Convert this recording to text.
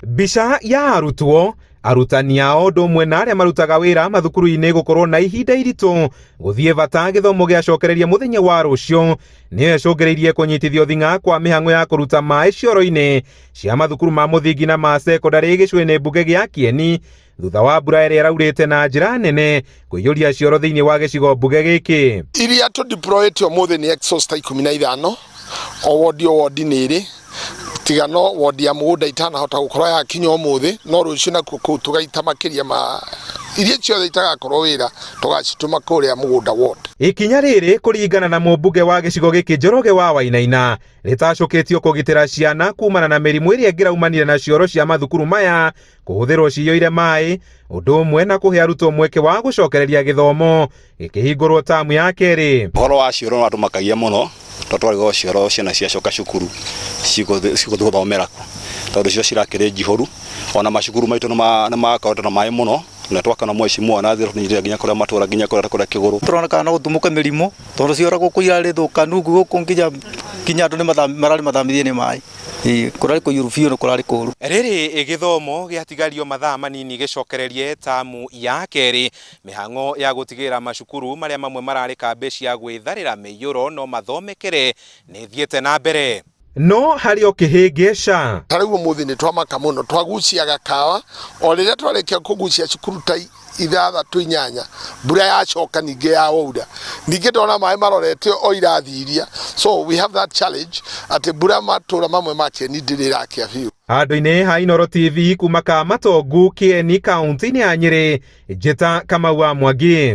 Mbica ya arutwo, arutani ao ũndũ ũmwe na arĩa marutaga wĩra mathukuru-inĩ gũkorwo na ihinda iritũ gũthiĩ bata gĩthomo gĩacokereria mũthenya wa rũciũ nĩyo ĩcũngĩrĩirie kũnyitithio thing'a kwa mĩhang'o ya kũruta maĩ cioro-inĩ cia mathukuru ma mũthingi na ma sekondarĩ gĩcigo-inĩ mbunge gĩa Kieni thutha wa mbura ĩrĩa ĩraurĩte na njĩra nene kũiyũria cioro thĩinĩ wa gĩcigo mbunge gĩkĩ. Iria tũ deployĩte ũmũthĩ nĩ exhauster 15, o wodi o wodi nĩ ĩrĩ, tiga no wodi ya mũgũnda itanahota gũkorwo yakinya ũmũthĩ, no rũciũ nakuo kũu tũgaita makĩria ma iria ciothe itagakorwo wĩra tũgacitũma kũrĩa mũgũnda ward. Ikinya rĩrĩ kũringana na mũmbunge wa gĩcigo gĩkĩ Njoroge wa Wainaina rĩtacũkĩtio kũgitĩra ciana kumana na mĩrimũ ĩrĩa ĩngĩraumanire na cioro cia mathukuru maya kũhũthĩrwo ciyũire maĩ, ũndũ ũmwe na kũhe arutwo mweke wa gũcokereria gĩthomo gĩkĩhingũrwo tamu ya kerĩ. Ũhoro wa cioro nĩ watũmakagia mũno tondũ twarigagwo cioro ciana ciacoka cukuru cigũthiĩ gũthomera kũ, tondũ cio cirakĩrĩ njihũru ona macukuru maitũ nĩ makoretwo na maĩ mũno na twakana mheshimiwa na thĩra nginya kũrĩa matũra nginya kũrĩa kũrĩa kĩgũrũ. Tũrona kana no gũtumũke mĩrimũ tondũ cioro gũkũ irarĩ thũkanu gũkũ nginya nginya andũ nĩ mararĩ mathamithie nĩ maĩ. Kũrarĩ kũiyũru biũ na kũrarĩ kũru. Rĩrĩ gĩthomo gĩatigario mathaa manini gĩcokererie tamu ya kerĩ, mĩhang'o ya gũtigĩrĩra macukuru marĩa mamwe mararĩ kambĩ cia gwĩtharĩra mĩiyũro no mathomekere nĩ ĩthiĩte na mbere. No harĩ o kĩhĩngĩca. Ta rĩu ũmũthĩ nĩ twamaka mũno, twagucia gakawa, o rĩrĩa twarĩkia kũgucia cukuru ta ithathatũ inyanya, mbura yacoka ningĩ ya waura, ningĩ ndona maĩ marorete o irathi iria, so we have that challenge atĩ mbura matũra mamwe ma Kieni ndĩrĩ ĩrakĩa biũ. Handũ-inĩ ha Inooro TV kuma Kamatongu, Kieni, kaunti-inĩ ya Nyĩrĩ, Njĩta Kamau wa Mwangi.